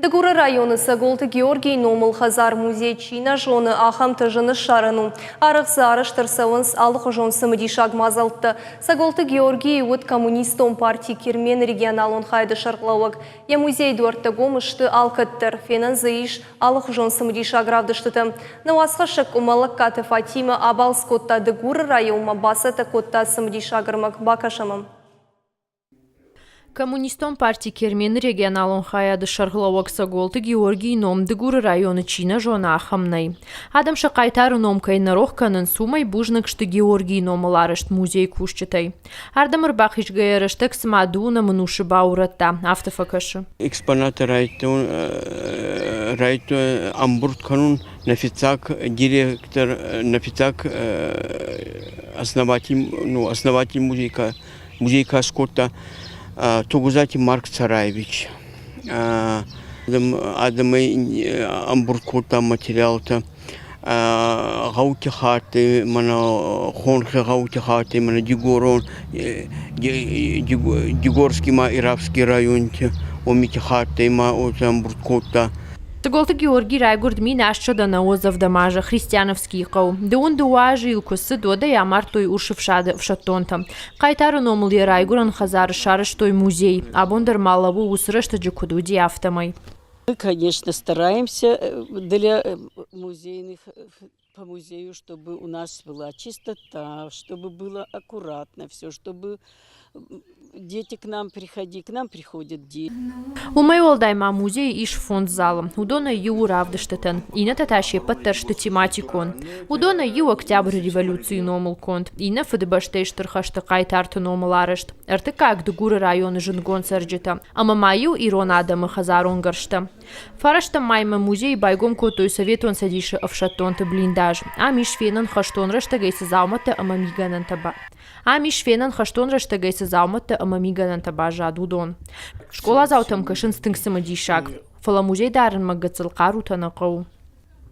Дыгуры районы Цӕголты Георгийы номыл хӕдзар-музей чи нӕ зоны, ахӕмты зын ссарӕн у. Арӕх дзы арӕзт ӕрцӕуынц алыхуызон цымыдисаг мадзӕлттӕ. Цӕголты Георгий уыд Коммунистон парти Кермен-ы регионалон хайады сӕргълӕууӕг. Йӕ музейы дуӕрттӕ гом сты алкӕддӕр. Фенӕн дзы ис алыхуызон цымыдисаг равдыстытӕ. Нӕ уацхӕссӕг Къуымӕллӕгкаты Фатимӕ абалц кодта Дыгуры районмӕ, бацӕттӕ кодта цымыдисаг ӕрмӕг. Бакӕсӕм ӕм. Коммунистон парти Кермен-ы регионалон хайады сӕргълӕууӕг Цӕголты Георгийы ном Дыгуры районы чи нӕ зоны, ахӕм нӕй. Адӕм сӕ хъайтары ном кӕй нӕ рох кӕнынц, уымӕй бузныг сты Георгийы номыл арӕзт музейы кусджытӕй. Ардӕм ӕрбахизгӕйӕ рӕстӕг цыма дыууынӕм ӕнусы баурӕдта, афтӕ фӕкӕсы. Экспонаты райдтон райдтон ӕмбырд кӕнун нӕ фиццаг директор, нӕ фиццаг основатель, ну, основатель музейка музей ка скодта Тогузати Марк Цараевич. Адӕмӕй ӕмбурд кодта материалтӕ гъӕути хатти, мӕнӕ хонхи гъӕути хатти, мӕнӕ Дигорон, Дигорский ма Ирафский районти, уомити хаттӕй ма ӕмбурд кодта. Тыбылты Георгий райгуырд 1897 азы Христиановскийы хъӕуы. Дыууын дыууӕ азы йыл куы цыд, уӕд ӕй амардтой Урс ӕфсады ӕфсӕддонтӕ. Хъайтары номыл йӕ райгуырӕн хӕдзары сарӕзтой музей. Абон дӕр ма лӕууы уыцы рӕстӕджы куыд уыди, афтӕмӕй. Мы, конечно, стараемся для музейных по музею, чтобы у нас была чистота, чтобы было аккуратно все, чтобы дети к нам приходили, к нам приходят дети. Уымӕй уӕлдай ма музейы ис фондз залы. Уыдонӕй иу у равдыстытӕн, иннӕтӕ та се ппӕт дӕр сты тематикон. Уыдонӕй иу Октябры революцийы номыл конд, иннӕ Фыдыбӕстӕйы Стыр хӕсты хъайтарты номыл арӕзт, ӕртыккаг Дыгуры районы зындгонд цӕрджытӕ ӕмӕ ма иу ирон адӕмы хӕдзарон гӕрзтӕ. Фарӕстӕм маймӕ музейы байгом кодтой Советон Цӕдисы ӕфсӕддонты блиндаж. Ам ис фенӕн хӕстон рӕстӕгӕй цы дзаумӕттӕ ӕмӕ мигӕнӕнтӕ Ам ис фенӕн хӕстон рӕстӕгӕй цы дзаумӕттӕ ӕмӕ мигӕнӕнтӕ баззад, уыдон. Скъоладзаутӕм кӕсынц тынг цымыдисаг, фӕлӕ музей дарынмӕ гыццыл хъарутӕ нӕ хъӕуы.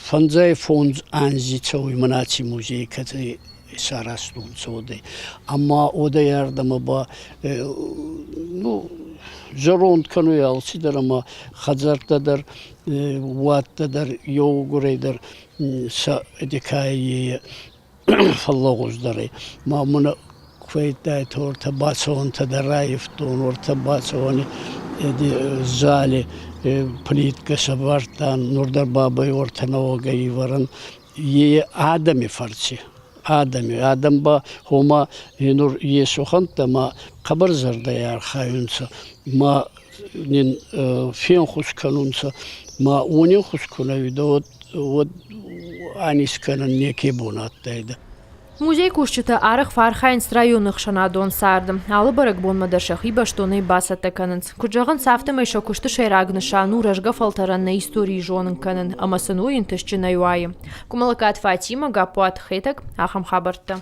Фӕндзай фондз анзи цӕуй мӕн аци музей, кӕци исаразтонцӕ уодӕй. Ӕма уодӕй ардӕмӕ ба ну, зӕронд кӕнуй алцидӕр ӕма хӕдзӕрттӕ дӕр, уаттӕ дӕр еугурӕй дӕр сӕ декайи фӕллӕгъуздӕр ӕй. Ма мӕнӕ куӕйттайтӕ ортӕ бацӕуӕнтӕ дӕр раййивтон, ортӕ бацӕуӕни зали плиткӕ сӕвардтан, нур дӕр бабӕй ортӕ нӕуӕгӕй ивӕрӕн. Е адӕми фӕрци, адӕми. Адӕм ба, гъома, нур есохӕнттӕ ма хъӕбӕр зӕрдӕй архайунцӕ, ма нин фенхус кӕнунцӕ, ма уони ӕнхус ку нӕ уидӕ, уӕд уӕд анис кӕнӕн неке бон адтайдӕ. Музейы кусджытӕ арӕх фӕархайынц районы ӕхсӕнадон царды. Алы бӕрӕгбонмӕ дӕр сӕхи бӕстонӕй бацӕттӕ кӕнынц. Куыд зӕгъынц, афтӕмӕй сӕ куысты сӕйраг нысан у рӕзгӕ фӕлтӕрӕн нӕ историйы зонын кӕнын ӕмӕ сын уый ӕнтыстджынӕй уайы. Къуымӕллӕгкаты Фатимӕ, Гаппуаты Хетӕг, ахӕм хабӕрттӕ.